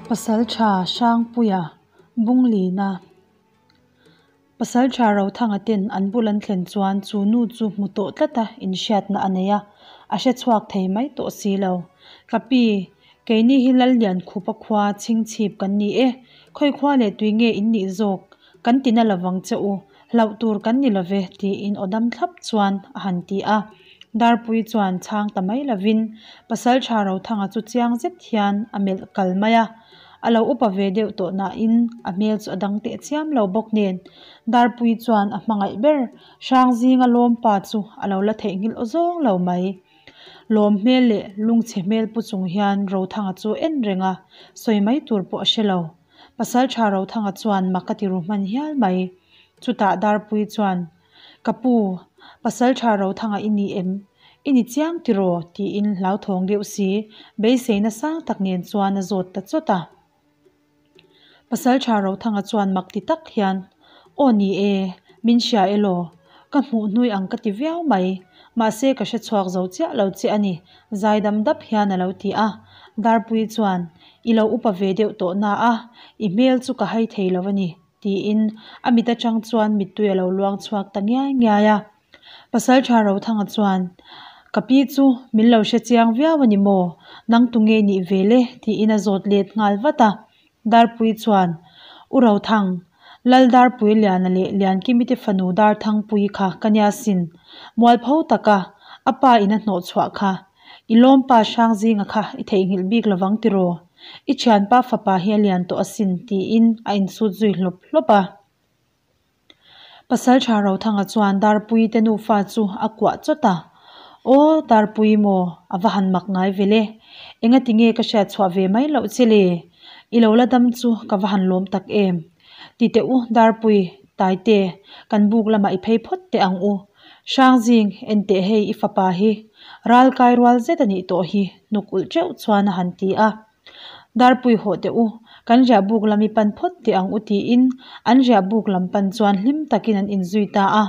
Pasaltha Hrangpuia Bunglina Pasaltha Rothanga ten an bul an thlen chuan chu nu chu hmu tawh tlata inhriatna a nei a, a hre chhuak thei mai tawh si lo. Ka pi, keini hi Lalliankhupa khua chhingchhip kan ni e, khawi khua leh tui nge in nih zawk? Kan ti na lovang che u, hlauh tur kan ni love tiin aw dam thlap chuan a han ti a. Darpui chuan chhang ta mai lovin Pasaltha Rothanga chu chiang zet hian a melh kal mai a. A lo upa ve deuh tawh nain a hmel chu a dang teh chiam lo bawk nen Darpui chuan a hmangaih ber Hrangzinga lawmpa chu a lo la theihnghilh aw zawng lo mai. Lawm hmel leh lungchhe hmel pu chung hian Rothanga chu en reng a, sawi mai tur pawh a hre lo. Pasaltha Rothanga chuan mak a ti ru hman hial mai. Chutah Darpui chuan, Ka pu, Pasaltha Rothanga i ni em? I ni chiang tiraw? tiin hlauthawng deuh si, beiseina sang tak nen chuan a zawt ta chawt a. Pasaltha Rothanga chuan mak ti tak hian, Aw ni e, min hria elaw? Ka hmuh hnui ang ka ti viau mai, mahse ka hre chhuak zo chiah lo che a ni, zaidam dap hian a lo ti a. Darpui chuan, I lo upa ve deuh tawh na a, i hmel chu ka hai thei lo a ni, tiin a mit atang chuan mittui a lo luang chhuak ta ngiai ngiai a. Pasaltha Rothanga chuan, Ka pi chu min lo hre chiang viau a ni maw? Nang tu nge nih ve le? tiin a zawt let nghal vat a. Darpui chuan, U Rothang, Lal Darpui Liana leh Liankimi te fanu Darthangpui kha ka nia sin. Mualpho taka a pa in a hnawh chhuah kha. I lawmpa Hrangzinga kha i theihnghilh bik lovang tiraw? I thianpa fapa hi a lian tawh asin, tiin a insut zui hlawp hlawp a. Pasaltha Rothanga chuan Darpui te nufa chu a kuah chawt a, Aw Darpui maw, a va han mak ngai ve le. Engati nge ka hriat chhuah ve mai loh che le? I lo la dam chu ka va han lawm tak em. Ti teh u Darpui, Taite, kan buk lamah i phei phawt teh ang u. Hrangzing, enteh hei i fapa hi ral kai rual zet a nih tawh hi, hnuk ulh teuh chuan a han ti a. Darpui hawh teh u, kan riah buk lam i pan phawt teh ang u tiin an riah buk lam pan chuan hlim takin an inzui ta a.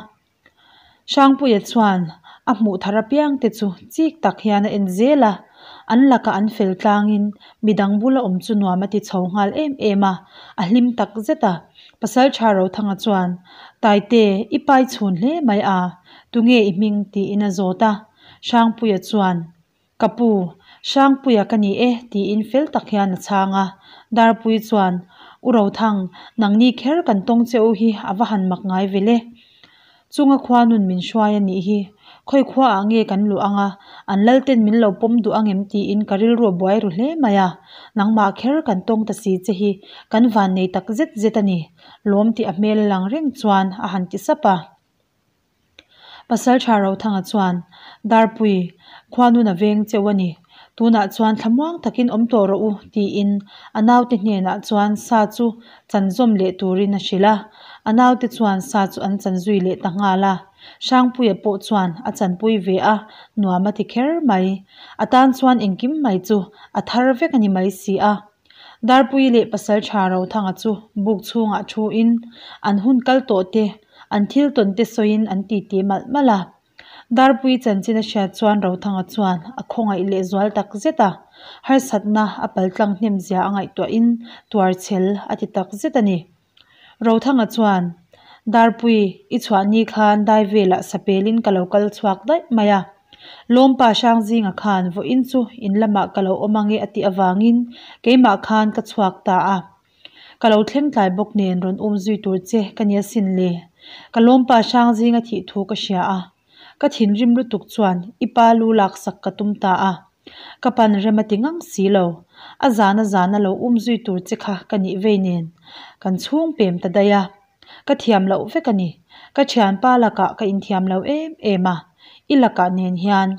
Hrangpuia chuan a hmuh thar apiang te chu chik tak hian a en zel a, an lakah an fel tlangin midang bula awm chu nuam a ti chho nghal em em a, a hlim tak zet a. Pasaltha Rothanga chuan, Taite, i pai chhun hle mai a, tunge i hming? tiin a zawt a. Hrangpuia chuan, Ka pu, Hrangpuia ka ni e, tiin fel tak hian a chhang a. Darpui chuan, U Rothang, nangni kher kan tawng che u hi a va han mak ngai ve le. Chunga khua nun min hruai a nih hi. Khawi khua ah nge kan luh ang a, an lalten min lo pawm duh ang em tiin ka rilru a buai ru hle mai a. Nangmah kher kan tawng ta si che hi kan vannei tak zet zet a ni, lawm tih a hmel a lang reng chuan a han ti sap a. Pasaltha Rothanga chuan, Darpui, khuanun a veng cheu a ni. Tunah chuan thlamuang takin awm tawh rawh u, tiin a naute hnenah chuan sa chu chan zawm leh turin a hrilh a. A naute chuan sa chu an chan zui leh ta nghal a. Hrangpuia pawh chuan a chanpui ve a, nuam a ti kher mai. A tan chuan engkim mai chu a thar vek a ni mai si a. Darpui leh Pasaltha Rothanga chu buk chhungah thuin an hun kal tawh te, an thil tawn te sawiin an titi malh malh a. Darpui chanchin a hriat chuan Rothanga chuan a khawngaih leh zual tak zet a, harsatna a paltlang hnem zia a ngaihtuahin tuarchhel a ti tak zet a ni. Rothanga chuan, Darpui, i chhuah ni khan dai velah sapelin ka lo kal chhuak daih mai a. Lawmpa Hrangzinga khan vawiin chu in lamah ka lo awm ange a tih avangin keimah khan ka chhuak ta a. Ka lo thleng tlai bawk nen rawn um zui tur che ka nia sin le. Ka lawmpa Hrangzinga thih thu ka hria a. Ka thinrim lutuk chuan i pa lu laksak ka tum ta a. Ka pan rem a ti ngang si lo. A zan a zan a lo um zui tur che kha ka nih vei nen kan chhung pem ta daih a. Ka thiam loh vek a ni. Ka thianpa lakah ka inthiam lo em em a. I lakah nen hian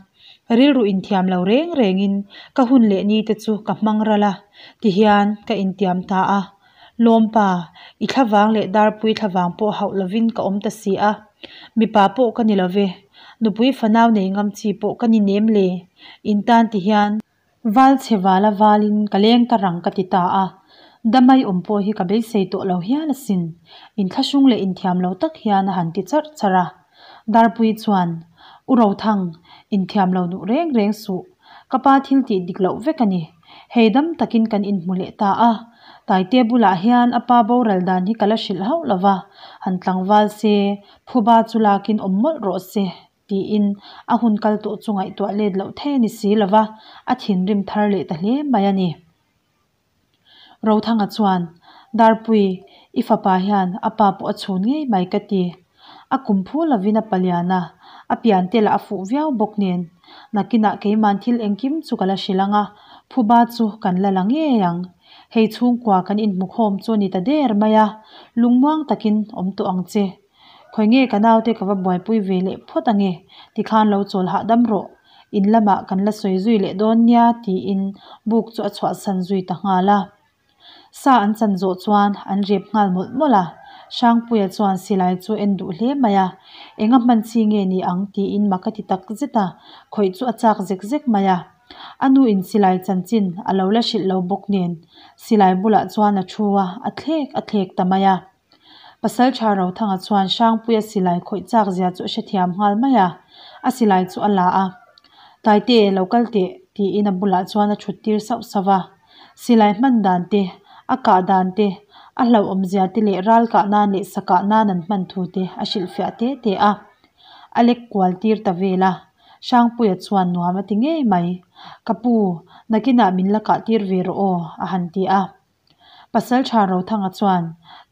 rilru inthiam lo reng rengin ka hun leh ni te chu ka hmang ral a tihian ka intiam ta a. Lawmpa, i thlavang leh darpui thlavang pawh hauh lovin ka awm ta si a. Mipa pawh ka ni love, nupui fanau nei ngam chi pawh ka ni nem le. In tan ti hian. Val chhe vala valin ka leng ta rang ka ti ta a. Damai awm pawh hi ka beisei tawh lo hial asin. Inthlahrung leh inthiam lo tak hian a han ti charh charh a. Darpui chuan, U Rothang, inthiam lo duh reng reng suh. Ka pa thil tih dik loh vek a ni. Hei dam takin kan inhmu leh ta a, Taitea bulah hian a pa boral dan hi ka la hrilh hauh lo va, han tlangval se, phuba chu lakin awm mawlh rawh se, tiin a hun kal tawh chu ngaihtuah let loh thei a ni si lo va, a thinrim thar leh ta hle mai a ni. Rothanga chuan, Darpui, i fapa hian a pa pawh a chhun ngei mai ka ti. A kum phu lovin a palian a, a pian te lah a fuh viau bawk nen. Nakinah keiman thil engkim chu ka la hrilh ang a, phuba chu kan la la ngei ang. Hei chhungkua kan inhmukhawm chu a ni ta der mai a, lungmuang takin awm tawh ang che. Khawi nge ka naute ka va buaipui ve leh phawt ange, tikhan lo chawl hahdam rawh, in lamah kan la sawi zui leh dawn nia tiin buk chu a chhuahsan zui ta nghal a. Sa an chan zawh chuan an rep nghal mawlh mawlh a, Hrangpuia chuan silai chu en duh hle mai a, enga hman chi nge ni ang tiin mak a ti tak zet a, khawih chu a chak zek zek mai a. A nu in silai chanchin a lo la hrilh lo bawk nen silai bulah chuan a thu a, a thlek a thlek ta mai a. Pasalṭha Rothanga chuan Hrangpuia silai khawih chak zia chu a hrethiam nghal mai a, a silai chu a la a. Taite, lo kal teh, tiin a bulah chuan a ṭhut tir sauh sauh a. Silai hman dan te, a kah dan te, a hlauhawm zia te leh ral kah nan leh sa kah nan an hman thu te a hrilhfiah te te a. A lek kual tir ta vel a, Hrangpuia chuan nuam a ti ngei mai. Ka pu, nakinah min la kah tir ve rawh aw, a han ti a. Pasalṭha Rothanga chuan,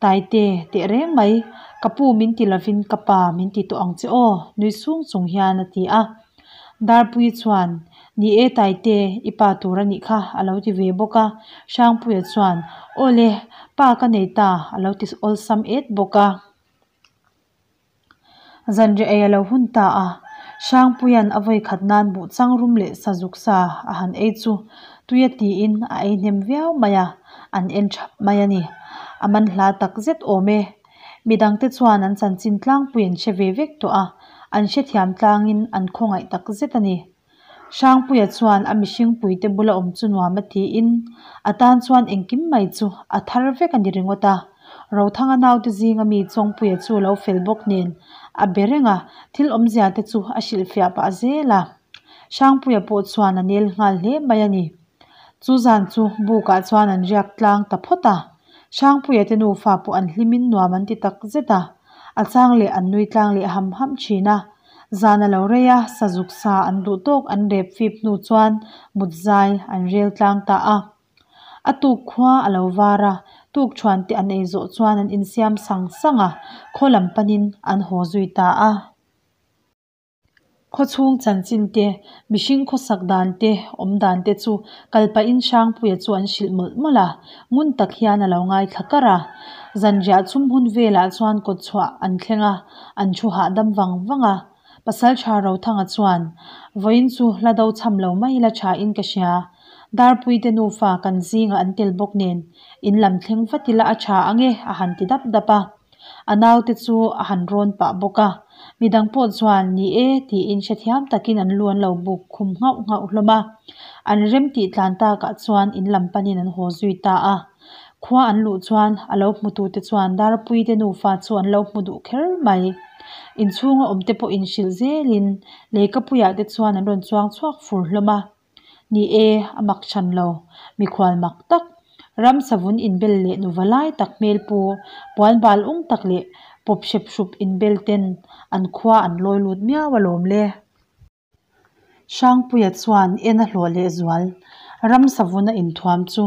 Taite, teh reng mai, ka pu min ti lovin ka pa min ti tawh ang che aw, nui sung chung hian a ti a. Darpuii chuan, Ni e Taite, i pa tur a nih kha, a lo ti ve bawk a. Hrangpuia chuan, Aw le, pa ka nei ta, a lo ti awlsam et bawk a. Zanriah ei a lo hun ta a, Hrangpuia'n a vawi khat nan buh chang rum leh sazuk sa a han ei chu tui a tiin a ei hnem viau mai a, an en thap mai a ni. A man hla tak zet awm e. Midangte chuan an chanchin tlangpui an hre ve vek tawh a, an hrethiam tlangin an khawngaih tak zet a ni. Hrangpuia chuan a mihringpuite bula awm chu nuam a tiin a tan chuan engkim mai chu a thar vek a ni ringawt a. Rothanga naute zinga mi Chawngpuia chu lo fel bawk nen a be reng a, thil awmzia te chu a hrilhfiah pah zel a. Hrangpuia pawh chuan a nel nghal hle mai a ni. Chu zan chu bukah chuan an riak tlang ta phawt a. Hrangpuia te nufa pawh an hlimin nuam an ti tak zet a, a chang leh an nui tlang leh ham ham thin a. Zan a lo rei a, sazuk sa an duh tawk an rep fip hnu chuan mut zai an rel tlang ta a. A tuk khua a lo var a, tuk thuan te an ei zawh chuan an insiam sang sang a, khaw lam panin an haw zui ta a. Khawchhung chanchin te, mihring khawsak dan te, awm dan te chu kal pahin Hrangpuia chu an hrilh mawlh mawlh a, ngun tak hian a lo ngaithla kar a. Zanriah chhum hun velah chuan kawtchhuah an thleng a, an thu hahdam vang vang a. Pasalṭha Rothanga chuan, Vawiin chu hla do cham lo mai la ṭha in ka hria. Darpuite nufa kan zingah an tel bawk nen, in lam thleng vat ila a ṭha ang e, a han ti dap dap a. A naute chu a han rawn pah bawk a, midang pawh chuan ni e tiin hrethiam takin an lu an lo buk khum nghauh nghauh hlawm a. An rem tih tlan takah chuan in lam panin an haw zui ta a. Khua an luh chuan a lo hmutute chuan Darpuite nufa chu an lo hmu duh kher mai. Inchhunga awmte pawh inhrilh zelin leikapuiah te chuan an rawn chuang chhuak fur hlawm a. Ni e, a mak chhan lo. Mikhual mak tak, ram savun inbel leh nuva lai tak hmel pu, puan bal ung tak leh pawp hrep hrup inbel ten an khua an lawi lut miau alawm le. Hrangpuia chuan en a hlawh leh zual. Ram savuna inthuam chu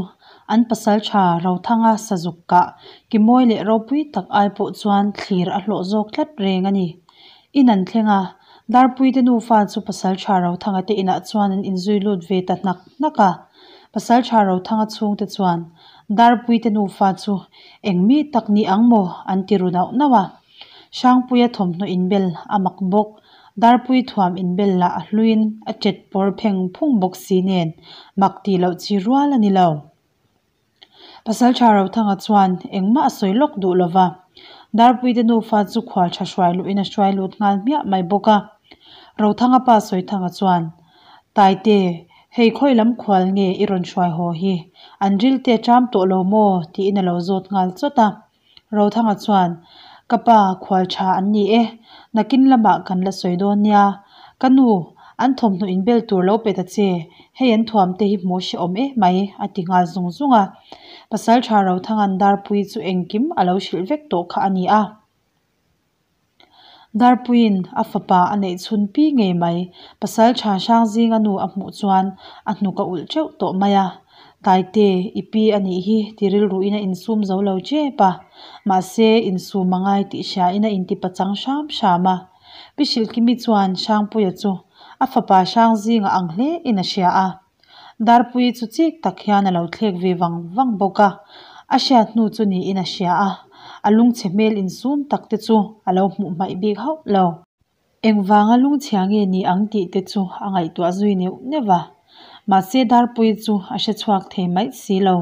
an pasal tha Rothanga sazuk kah kimawi leh ropui tak ai pawh chuan thlir a hlawh zawk tlat reng a ni. In an thleng a, Darpuite nufa chu Pasalṭha Rothanga te inah chuan an inzui lut ve ta hnak hnak a. Pasalṭha Rothanga chhungte chuan Darpuite nufa chu eng mi tak ni ang maw an ti ru nauh nauh a. Hrangpuia thawmhnaw inbel a mak bawk, Darpui thuam inbel lah a hluin a ṭet pawr pheng phung bawk si nen mak tih loh chi rual a ni lo. Pasalṭha Rothanga chuan engmah a sawi lawk duh lo va, Darpuite nufa chu khual ṭha hruai luhin a hruai lut nghal hmiah mai bawk a. Rothanga pa Sawithanga chuan, Taite, hei khawi lam khual nge i rawn hruai haw hi? An rilte a ṭam tawh lo maw? tiin a lo zawt nghal chawt a. Rothanga chuan, Ka pa, khual ṭha an ni e, nakin lamah kan la sawi dawn nia. Ka nu, An thawmhnaw inbel tur lo pe ta che, hei an thuam te hi hmuh hrehawm em mai, a ti nghal zung zung a. Pasalṭha Rothanga'n Darpuii chu engkim a lo hrilh vek tawh kha a ni a. Darpuiin a fapa a neih chhun pi ngei mai, Pasalṭha Hrangzinga nu a hmuh chuan a hnuk a ulh teuh tawh mai a. Taite, i pi a nih hi ti rilruin a insum zo lo tep a. Mahse, insum a ngai tih hriain a intipachang hram hram a. Pi Hrilhkimi chuan Hrangpuia chu a fapa Hrangzinga ang hle in a hria a. Darpuii chu chik tak hian a lo thlek ve vang vang bawk a, a hriat hnu chu niin a hria a, a lungchhe hmel insum tak te chu a lo hmuh hmaih bik hauh lo. Engvanga lungchhia nge ni ang tih te chu a ngaihtuah zui neuh neuh a. Mahse Darpuii chu a hre chhuak thei mai si lo.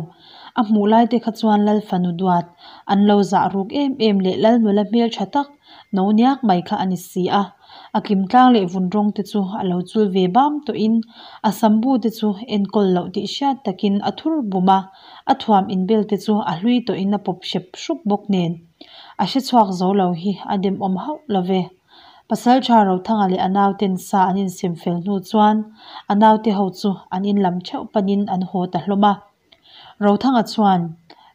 A hmuh lai te kha chuan Lal fanu duat an lo zah ruk em em leh Lal nula hmeltha tak no niak mai kha a ni si a. A kim tlang leh vun rawng te chu a lo chul ve bam tawhin a sambu te chu enkawl loh tih hriat takin a thur bum a, a thuam inbel te chu a hlui tawhin a pawp hrep hrup bawk nen. A hre chhuak zo lo hi a demawm hauh lo ve. Pasalṭha Rothanga leh a nauten sa an insem fel hnu chuan a naute ho chu an in lam theuh panin an haw ta hlawm a. Rothanga chuan,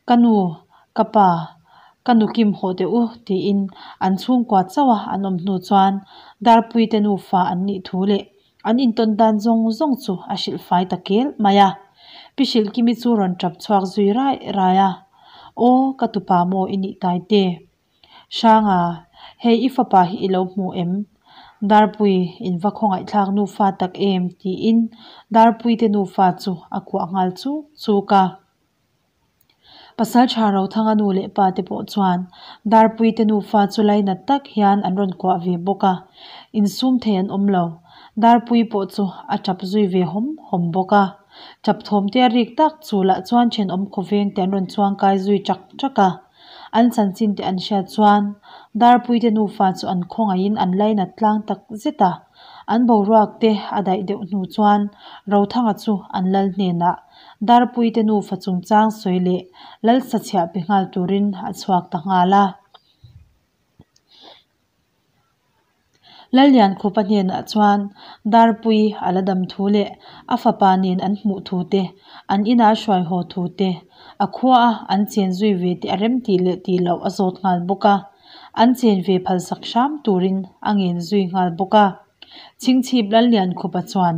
Ka nu, ka pa, ka nu kim haw teh u, tiin an chhungkua chauha an awm hnu chuan Darpuite nufa an nih thu leh an intawn dan zawng zawng chu a hrilh fai ta kel mai a. Pi Hrilhkimi chu rawn ṭap chhuak zui raih raih a, Aw, ka tupa maw i nih Taite? Hranga, hei i fapa hi i lo hmu em? Darpui, in va khawngaihthlak nufa tak em? tiin Darpuite nufa chu a kuah nghal chuk chuk a. Pasalṭha Rothanga nu leh pa te pawh chuan Darpuite nufa chu lainat tak hian an rawn kuah ve bawk a, insum thei an awm lo. Darpui pawh chu a ṭap zui ve hawm hawm bawk a. Ṭap thawmte a rik tak chu lah chuan ṭhenawm khawveng te an rawn chuangkai zui ṭak ṭak a. An chanchin te an hriat chuan Darpuite nufa chu an khawngaihin an lainat tlang tak zet a. An boruak te a daih deuh hnu chuan Rothanga chu an lal hnenah Darpuite nufa chungchang sawi leh lal sachhiah pe nghal turin a chhuak ta nghal a. Lalliankhupa hnenah chuan Darpui a la dam thu leh a fapa nen an hmuh thu te, an ina hruai haw thu te, a khuaa an chen zui ve te a rem tih leh tih loh a zawt nghal bawk a. An chen ve phalsak hram turin a ngen zui nghal bawk a. Chhingchhip Lalliankhupa chuan,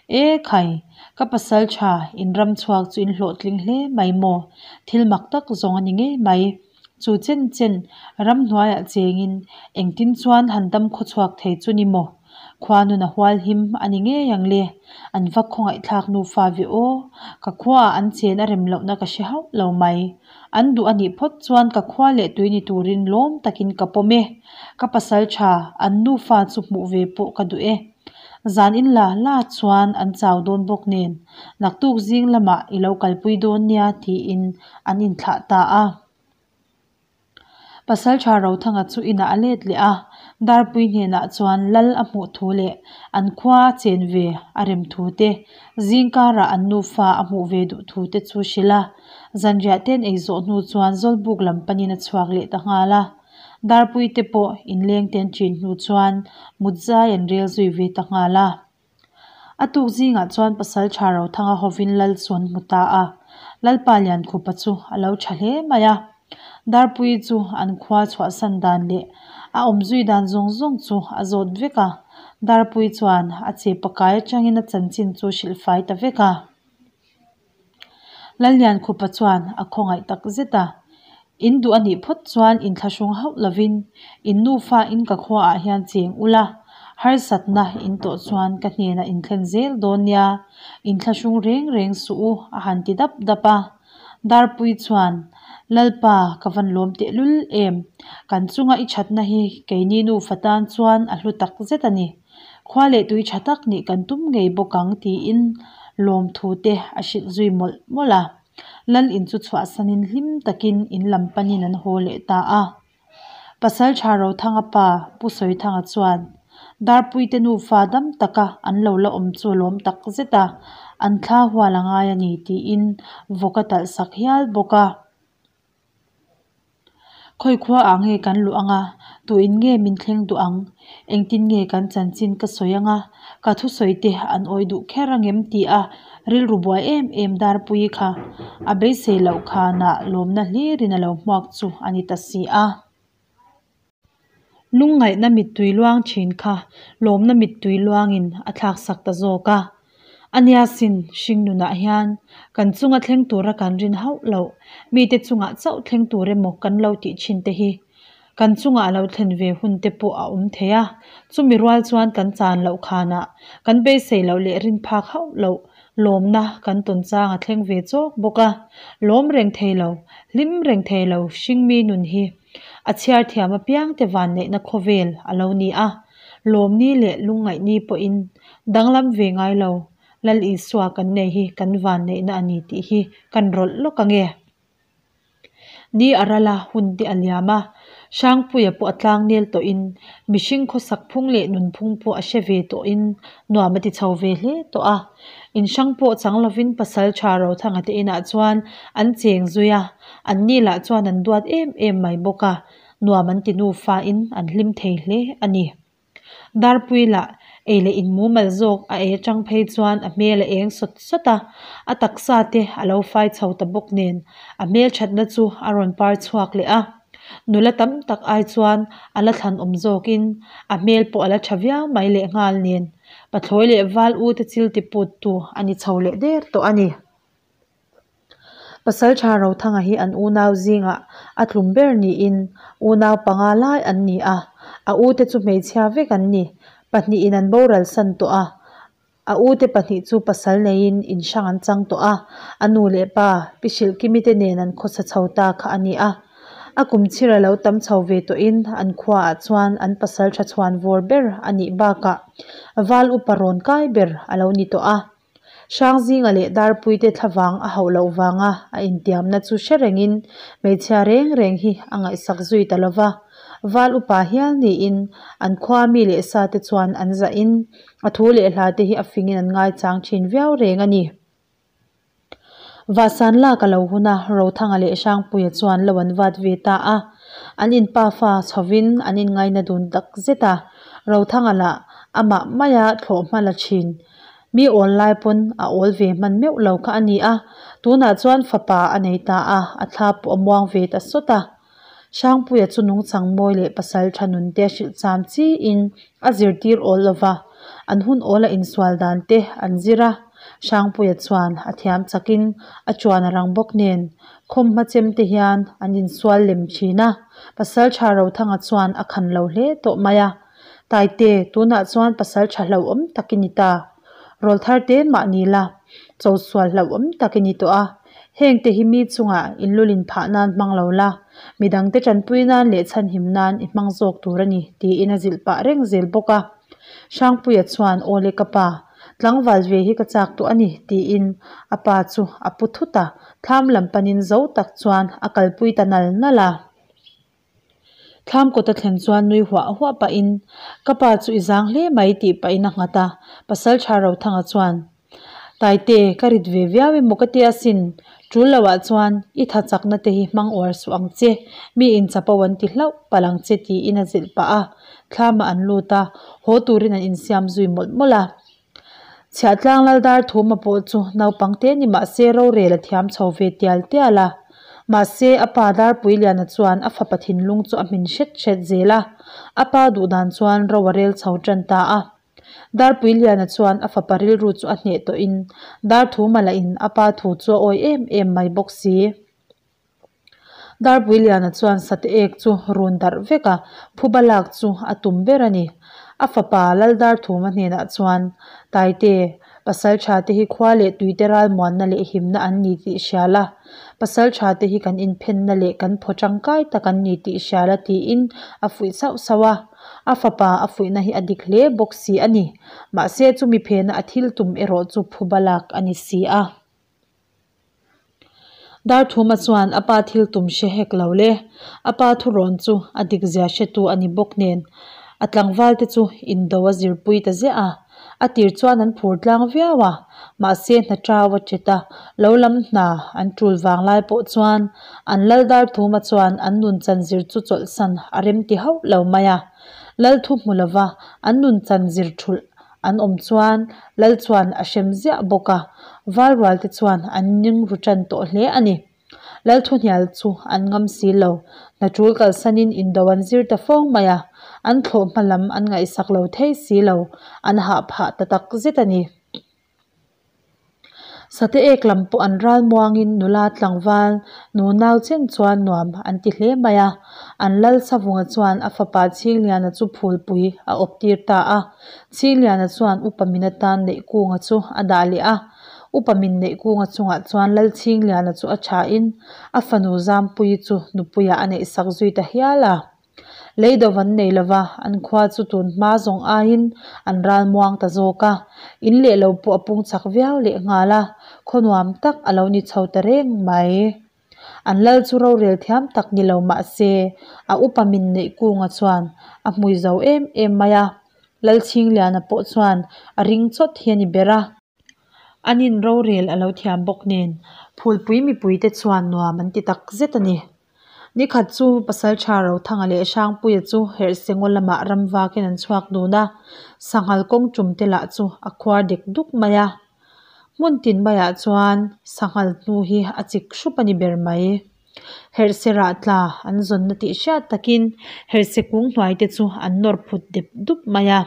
E khai, ka pasal tha, in ram chhuak chu in hlawhtling hle mai maw? Thil mak tak zawng a ni ngei mai. Chu chen chen ramhnuaiah chengin engtin chuan han dam khawchhuak thei chu ni maw? Khua nun a hual him a ni ngei ang le. An va khawngaihthlak nufa ve aw. Ka khuaah an chen a rem lohna ka hre hauh lo mai. An duh a nih phawt chuan ka khua leh tui ni turin lawm takin ka pawm e. Ka pasal tha, an nufa chu hmuh ve pawh ka duh e. Zan in la la chuan an chau dawn bawk nen, naktuk zing lamah i lo kalpui dawn nia tiin an inthlah ta a. Pasalṭha Rothanga chu inah a let leh a, Darpui hnenah chuan Lal a hmuh thu leh an khua a chen ve a rem thu te, zingkarah an nufa a hmuh ve duh thu te chu hrilh a. Zanriah ten ei zawh hnu chuan Zawlbuk lam panin a chhuak leh ta nghal a. Darpui te pawh inleng ten ṭin hnu chuan mutzai an rel zui ve ta nghal a. A tuk zingah chuan Pasalṭha Rothanga hovin Lal chu an hmu ta a, Lalpa Liankhupa chu a lo ṭha hle mai a. Darpuii chu an khua chhuahsan dan leh a awmzui dan zawng zawng chu a zawt vek a, Darpuii chuan a che pakai atangin a chanchin chu hrilhfai ta vek a. Lalliankhupa chuan a khawngaih tak zet a, In duh a nih phawt chuan inthlahrung hauh lovin in nufa in ka khuaah hian cheng ula, harsatna in tawh chuan ka hnenah in thlen zel dawn nia, inthlahrung reng reng suh u a han ti dap dap a. Darpui chuan, Lalpa, ka van lawm tehlul em, kan chunga i thatna hi keini nufa tan chuan a hlu tak zet a ni. Khua leh tui tha tak nih kan tum ngei bawk ang tiin lawmthu te a hrilh zui mawlh mawlh a. Lal in chu chhuahsanin hlim takin in lam panin an haw leh ta a. Pasaltha Rothanga pa Pu Sawithanga chuan Darpuite nufa dam taka an lo la awm chu a lawm tak zet a, an thla hual a ngai a ni tiin vawk a talh sak hial bawk a. Khawi khua ah nge kan luh anga, tuin nge min thleng duh ang? Engtin nge kan chanchin ka sawi anga, ka thusawi te an awih duh kher angem ti a rilru buai em em Darpuii kha a beisei loh khanah lawmna hlirin a lo hmuak chu a ni ta si a. Lungngaihna mittui luang thin kha lawmna mittui luangin a thlaksak ta zawk a. A nia sin, hringnunah hian kan chunga thleng tura kan rin hauh loh, mite chungah chauh thleng tur emaw kan lo tih thin te hi kan chungah a lo thlen ve hun te pawh a awm thei a. Chumi rual chuan kan chan loh khanah kan beisei loh leh rin phak hauh loh lawmna kan tawn chang a thleng ve chawk bawk a. Lawm reng thei lo, hlim reng thei lo hringmi nun hi A chhiar thiam apiangte vanneihna khawvel a lo ni a, lawmni leh lungngaihni pawhin danglam ve ngai lo, Lal Isua kan nei hi kan vanneihna a ni tih hi kan rawlh lawk ange. Ni a ral a, hun te a liam a, Hrangpuia pawh a tlangnel tawhin mihring khawsak phung leh nunphung pawh a hre ve tawhin nuam a ti chho ve hle tawh a. In hrang pawh chang lovin pasal tha Rothanga te inah chuan an cheng zui a, Anni lah chuan an duat em em mai bawk a, nuam an ti nufain an hlim thei hle a ni. Darpui lah ei leh in mumal zawk a ei atang phei chuan a hmel a eng sawt sawt a, a taksa te a lo fai chho ta bawk nen a hmelthatna chu a rawn par chhuak leh a. Nula tam tak ai chuan a la thlanawm zawkin a hmel pawh a la tha viau mai lehnghal nen pathlawi leh val u te chil ti put tu a ni chho leh der tawh a ni. Pasalṭha Rothanga hi an unau zingah a tlum ber niin unau panga lai an ni a, a ute chu hmeichhia vek an ni. Pahnihin an boral san tawh a, a ute pahnih chu pasal neiin in hrang an chang tawh a, a nu leh pa Pi Hrilhkimi te nen an khawsa chho ta kha a ni a. A kum chhir a lo tam chho ve tawhin an khuaah chuan an pasalṭha chhuan vawr ber a nih bakah val upa rawn kai ber a lo ni tawh a. Hrangzinga leh Darpuite thlavang a hauh loh vanga a intiamna chu hre rengin hmeichhia reng reng hi a ngaihsak zui ta lova. Val upa hial niin an khua mi leh sa te chuan an zahin a thu leh hla te hi a fingin an ngaichang thin viau reng a ni. Vahsan lak a lo hun a, Rothanga leh Hrangpuia chuan lo an vat ve ta a. An inpafa chhovin an inngaina dun tak zet a, Rothanga lah amah maia thlawh hma la thin. Mi awl lai pawn a awl ve hman meuh lo kha a ni a, tunah chuan fapa a nei ta a, a thla pawh a muang ve ta sawt a. Hrangpuia chu nungchang mawi leh pasal tha nunte a hrilh cham chiin a zirtir awl lo va, an hun awl a insual dan te an zir a. Hrangpuia chuan a thiam chakin a chuan a rang bawk nen khawmhma chem te hian an insual lem thin a, pasal tha Rothanga chuan a khan lo hle tawh mai a. Taite, tunah chuan pasal tha hlauhawm tak i ni ta. Rawlthar te mah ni la, chosual hlauhawm tak i ni tawh a. Hengte hi mi chungah inlulin phah nan hmang lo la, midangte tanpui nan leh chhanhim nan i hmang zawk tur a ni, tiin a zilh pah reng zel bawk a. Hrangpuia chuan, Awle ka pa, tlangval ve hi ka chak tawh a ni, tiin a pa chu a pu thut a, thlam lam panin zo tak chuan a kalpui ta nal nal a. Thlam kawt a thlen chuan nui huah huah pahin, Ka pa chu i zang hle mai tih pahin a nghat a, Pasalṭha Rothanga chuan, Taite, ka rit ve viau emaw ka ti asin, ṭul loah chuan i tha chakna te hi hmang uar suh ang che, mi in chapo an ti hlauh palh ang che tiin a zilh pah a, thlamah an lut a, haw turin an insiam zui mawlh mawlh a. Chhiahtlang Laldar Thuma pawh chu naupang te ni mah se rorel a thiam chho ve tial tial a. Mahse, a pa Darpuiliana chuan a fapa thinlung chu a hmin hret hret zel a, a pa duh dan chuan ro a rel chho tan ta a. Darpuiliana chuan a fapa rilru chu a hneh tawhin Darthuma lahin a pa thu chu a awi em em mai bawk si. Darpuiliana chuan sate ek chu run darh vek a, phuba lak chu a tum ber a ni. A fapa Laldarthuma hnenah chuan, Taite, pasal tha te hi khua leh tuite ralmuanna leh himna an ni tih hria la, pasal tha te hi kan inphenna leh kan phaw tangkai tak an ni tih hria la tiin a fuih sauh sauh a. A fapa a fuihna hi a dik hle bawk si a ni. Mahse chumi phena a thil tum erawh chu phuba lak a ni si a. Darthuma chuan a pa thil tum hre hek lo le. A pa thurawn chu a dik zia hretu a ni bawk nen a tlangval te chu indo a zirpui ta ziah a. A tir chuan an phur tlang viau a, mahse hna chau a chet a, lo lam hna an tul vanglai pawh chuan an lal Darthuma chuan an nun chan zir chu chawlhsan a rem ti hauh lo mai a. Lal thu hmu lova an nun chan zir thulh an awm chuan lal chuan a hrem ziah bawk a, valrual te chuan an ning ru tan tawh hle a ni. Lalthuhnial chu an ngam si lo. Hna tul kalsanin indo an zir ta fo mai a, an thlawh hma lam an ngaihsak lo thei si lo, an hah phah ta tak zet a ni. Sate ek lam pawh an ral muangin nula tlangval nu nau chen chuan nuam an ti hle mai a, an lal Savunga chuan a fapa Chhingliana chu phulpui a awp tir ta a. Chhingliana chuan upa min atan Neihkunga chu a dah leh a. Upa min Neihkunga chungah chuan Lalchhingliana chu a thain a fanu Zampuii chu nupuiah a neihsak zui ta hial a. Lei do an nei lova, an khua chu tun hma zawng aiin an ral muang ta zawk a. In leh lo pawh a pung chak viau leh nghal a, khaw nuam tak a lo ni chho ta reng mai. An lal chu rorel thiam tak ni lo mah se, a upa min Neihkunga chuan a hmui zo em em mai a. Lalchhingliana pawh chuan a ring chawt hi a ni ber a. An in rorel a lo thiam bawk nen, phulpui mipuite chuan nuam an ti tak zet a ni. Nikhat chu Pasaltha Rothanga leh Hrangpuia chu Herhse ngaw lamah ram vakin an chhuak dun a, sanghal kawng tum te lah chu a khuar dek duk mai a. Hmun tin maiah chuan sanghal hnu hi a chik hrup a ni ber mai. Herhse rah tla an zawnna tih hriat takin herhse kung hnuai te chu an nawr phut dep dup mai a.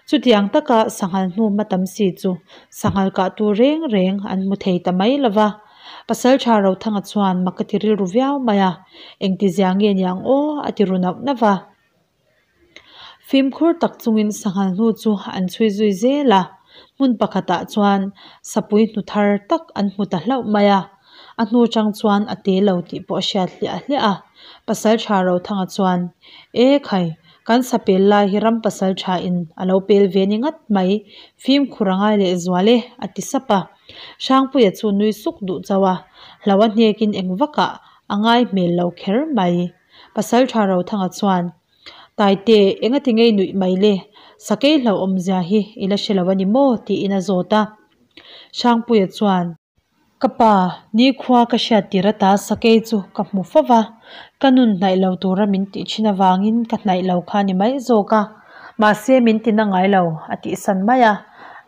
Chutiang taka sanghal hnu hma tam si chu sanghal kah tur reng reng an hmu thei ta mai lo va. Pasaltha Rothanga chuan mak a ti rilru viau mai a, Engtizia nge niang aw? a ti ru nauh nauh va. Fimkhur tak chungin sanghal hnu chu an chhui zui zel a, hmun pakhatah chuan sapui hnu thar tak an hmu ta hlauh mai a. A hnu chang chuan a te lo tih pawh a hriat hliah hliah a. Pasaltha Rothanga chuan, E khai, Kan sa pel lai hi ram pasal tha in a lo pel ve ni ngat mai, fimkhur a ngai leh zual e, a ti sap a. Hrangpuia chu nui suk duh chauh a, hlo a hnekin eng vakah a ngai hmel lo kher mai. Pasal tha Rothanga chuan, Taite, engati ngei nuih mai le, sakei hlauhawmzia hi i la hre lo a ni maw? tiin a zawt a. Hrangpuia chuan. Ka pa, nikhua ka hriat tir ata sakei chu ka hmu fo va, ka nun hnaih lo tura min tih thin avangin ka hnaih lo kha ni mai zawk a, mahse min ti na ngai lo, a tihsan mai a.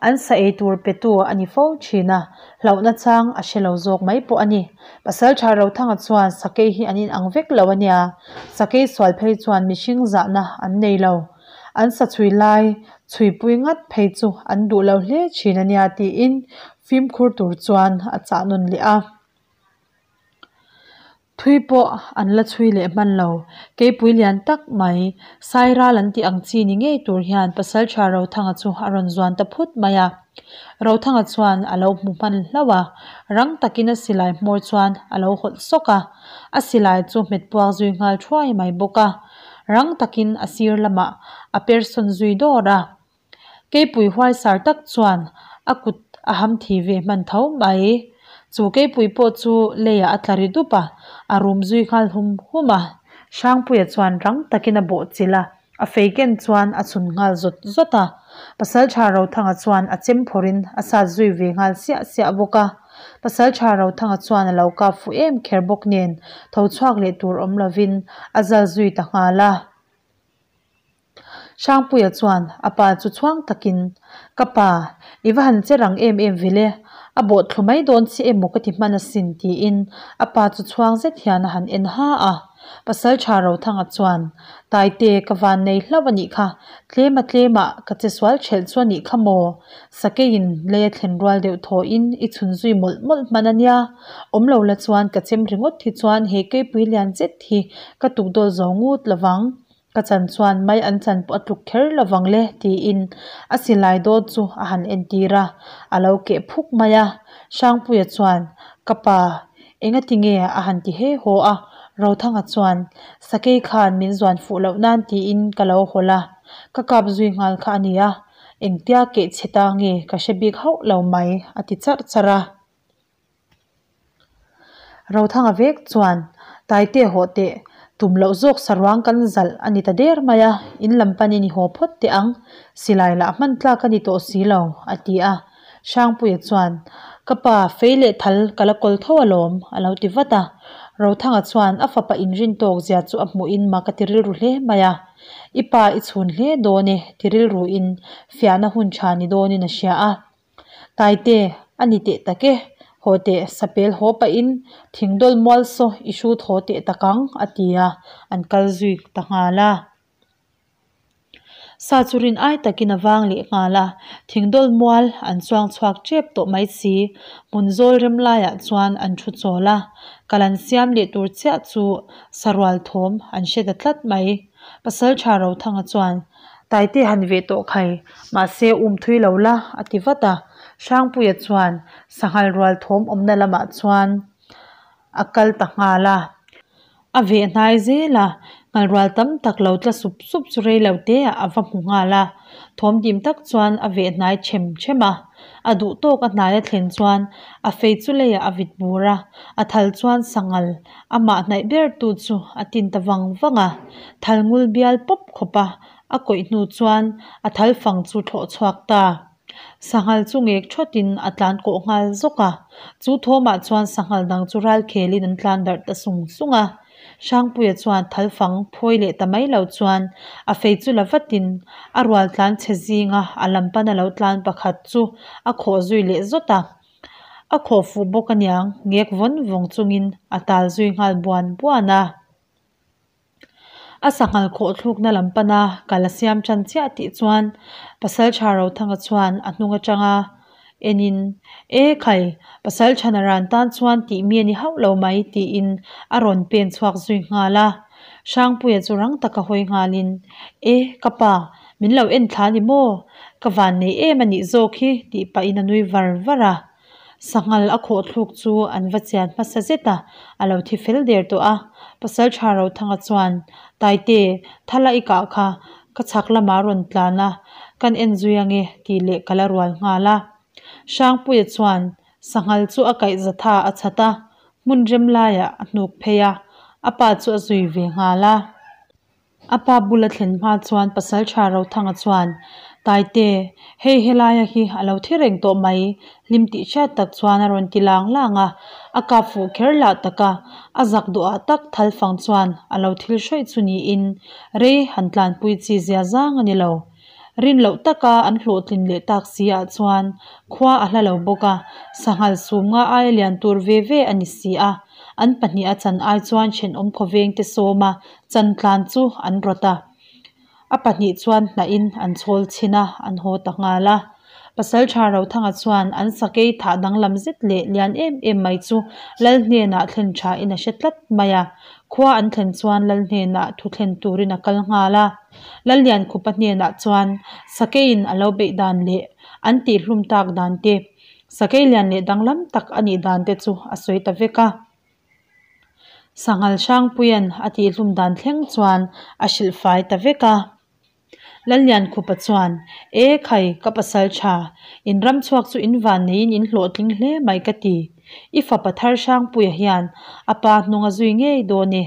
An sa ei tur petu a ni fo thin a, hlauhna chang a hre lo zawk mai pawh a ni. Pasaltha Rothanga chuan sakei hi an inang vek lo a nia, sakei sual phei chuan mihring zahna an nei lo. An sa chhui lai chhuipui ngat phei chu an duh lo hle thin a nia tiin fimkhur tur chuan a chah nawn leh a. Thui pawh an la chhui leh hman lo. Keipui lian tak mai, Sairal an tih ang chi ni ngei tur hian Pasaltha Rothanga chu a rawn zuan ta phut mai a. Rothanga chuan a lo hmu hman hlauh a, rang takin a silai hmawr chuan a lo hawlh sawk a. A silai chu hmet puak zui nghal thuai mai bawk a. Rang takin a sir lamah a per sawn zui dawr a. Keipui huaisar tak chuan a kut a ham thi ve hman tho mai. Chu keipui pawh chu leiah a tla ri dup a, a rum zui nghal hum hum a. Hrangpuia chuan rang takin a bawhchilh a, a fei ken chuan a chhun nghal zawt zawt a. Pasaltha Rothanga chuan a chem phawrhin a sat zui ve nghal siah siah bawk a. Pasaltha Rothanga chuan a lo kap fuh em kher bawk nen tho chhuak leh tur awm lovin a zal zui ta nghal a. Hrangpuia chuan a pa chu chhuang takin, Ka pa, i va han che rang em em ve le, a bawh thlu mai dawn che emaw ka ti hman asin tiin a pa chu chhuang zet hian a han en ha a. Pasaltha Rothanga chuan, Taite, ka van nei hlauh a nih kha, tlema tlemah ka che sual ṭhelh chu a nih kha maw? Sakeiin lei a thlen rual deuh thawhin i chhun zui mawlh mawlh hman a nia, awm lo la chuan ka chem ringawt hi chuan he keipui lian zet hi ka tukdawl zo ngut lovang. Ka chan chuan mai an chan pawh a tluk kher lovang le tiin a silai dawt chu a han entir a, a lo keh phuk mai a. Hrangpuia chuan, Ka pa, engati nge a han ti he haw a? Rothanga chuan, Sakei khan min zuan fuh loh nan tiin ka lo hawlh a, ka kap zui nghal kha a nia, engtia keh chhe ta nge ka hre bik hauh lo mai a ti charh charh a. Rothanga vek chuan, Taite hawh teh, Tum loh zawk saruang kan zalh a ni ta der mai a, in lam panin i haw phawt teh ang, silai lah hman tlak a ni tawh si lo, a ti a. Hrangpuia chuan, Ka pa, fei leh thal ka la kawl tho alawm, a lo ti vat a. Rothanga chuan a fapa inrin tawk zia chu a hmuhin mak a ti rilru hle mai a. I pa i chhun hle dawn e, ti rilruin fiahna hun tha ni dawnin a hria a. Taite, a ni teh tak e, haw teh, sapel haw pahin thingdawl mual saw i hrut haw teh tak ang, a ti a, an kal zui ta nghal a. Sa chu rin ai takin a vang leh nghal a, thingdawl mual an chuang chhuak tep tawh mai si. Hmun zawl rem laiah chuan an thu chawl a, kal an siam leh tur chiah chu sarual thawm an hre ta tlat mai. Pasaltha Rothanga chuan, Taite han veh tawh khai, mahse um thui lo la, a ti vat a. Hrangpuia chuan sanghal rual thawm awmna lamah chuan a kal ta nghal a. A veh hnai zel a, nghalrual tam tak lo tla sup sup chu rei lo te ah a va hmu nghal a. Thawm dim tak chuan a veh hnai them them a. A duh tawk a hnai a thlen chuan a fei chu leiah a vit bur a, a thal chuan sanghal amah hnaih ber tu chu a tin ta vang vang a. Thal ngul bial pawp khawp a, a kawih hnu chuan a thal fang chu thlawh chhuak ta. Sanghal chu ngek thawtin a tlan kawh nghal zawk a, chu thawmah chuan sanghal dang chu ral khelin an tlan darh ta sung sung a. Hrangpuia chuan thalfang phawi leh ta mai lo chuan a fei chu la vatin a rual tlan chhe zinga a lam pana lo tlan pakhat chu a khawh zui leh zawt a. A khawh fuh bawk aniang ngek vawn vawng chungin a tal zui nghal buan buan a. A sanghal khawh thlukna lam pana kal a siam tan chiah tih chuan Pasaltha Rothanga chuan a hnung atanga enin, E khai, Pasaltha Naran tan chuan tih mi a ni hauh lo mai tiin a rawn pen chhuak zui nghal a. Hrangpuia chu rang taka hawi nghalin, E ka pa, min lo en thla ni maw? Ka van nei em a nih zawk hi tih pahin a nui var var a. Sanghal a khawh thluk chu an va chian hmasa zet a, a lo thi fel der tawh a. Pasaltha Rothanga chuan, Taite, thala i kah kha, ka chhak lamah a rawn tlan a, kan en zui ange tih leh ka la rual nghal a. Hrangpuia chuan sanghal chu a kaih zatha a chhat a, hmun rem laiah a hnuk phei a, a pa chu a zui ve nghal a. A pa bula thlen hma chuan Pasaltha Rothanga chuan, Taite, hei helaia hi a lo thi reng tawh mai, hlim tih hriat tak chuan a rawn ti lang lang a. A kap fuh kher lah tak a, a zak duhah tak thalfang chuan a lo thil hrawih chu niin rei han tlanpui chi zia zang a ni lo. Rin loh taka an hlawhtlin leh tak si ah chuan khua a hla lo bawk a, sanghal sum nga aia lian tur ve ve a ni si a, an pahniha chan ai chuan thenawm khawveng te sawma chan tlan chu an rawt a. A pahnih chuan hnahin an chhawl chhin a, an haw ta nghal a. Pasaltha Rothanga chuan an sakei thah danglam zet leh lian em em mai chu Lal hnenah thlen thain a hre tlat mai a. Khua an thlen chuan Lal hnenah thu thlen turin a kal nghal a. Lalliankhupa hnenah chuan sakeiin a lo beih dan leh an tihhlum tak dan te, sakei lian leh danglam tak a nih dan te chu a sawi ta vek a. Sanghal Hrangpuia'n a tihhlum dan thleng chuan a hrilh fai ta vek a. Lalliankhupa chuan, E khai, ka pasal tha, in ram chhuak chu in van neiin in hlawhtling hle mai ka ti. I fapa thar Hrangpuia hian a pa hnung a zui ngei dawn e,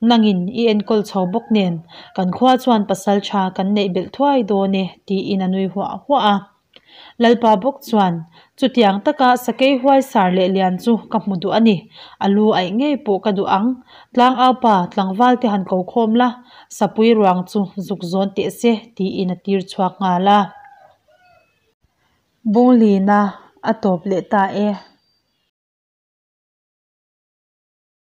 nangin i enkawl chho bawk nen kan khua chuan pasal tha kan neih belh thuai dawn e, tiin a nui huah huah a. Lalpa bawk chuan, Chutiang taka sakei huai sar leh lian chu ka hmu duh a ni, a lu aih ngei pawh ka duh ang. Tlangaupa tlangval te han ko khawm la, sapui ruang chu zuk zawn teh se, tiin a tir chhuak nghal a. Bunglina a tawp leh ta e.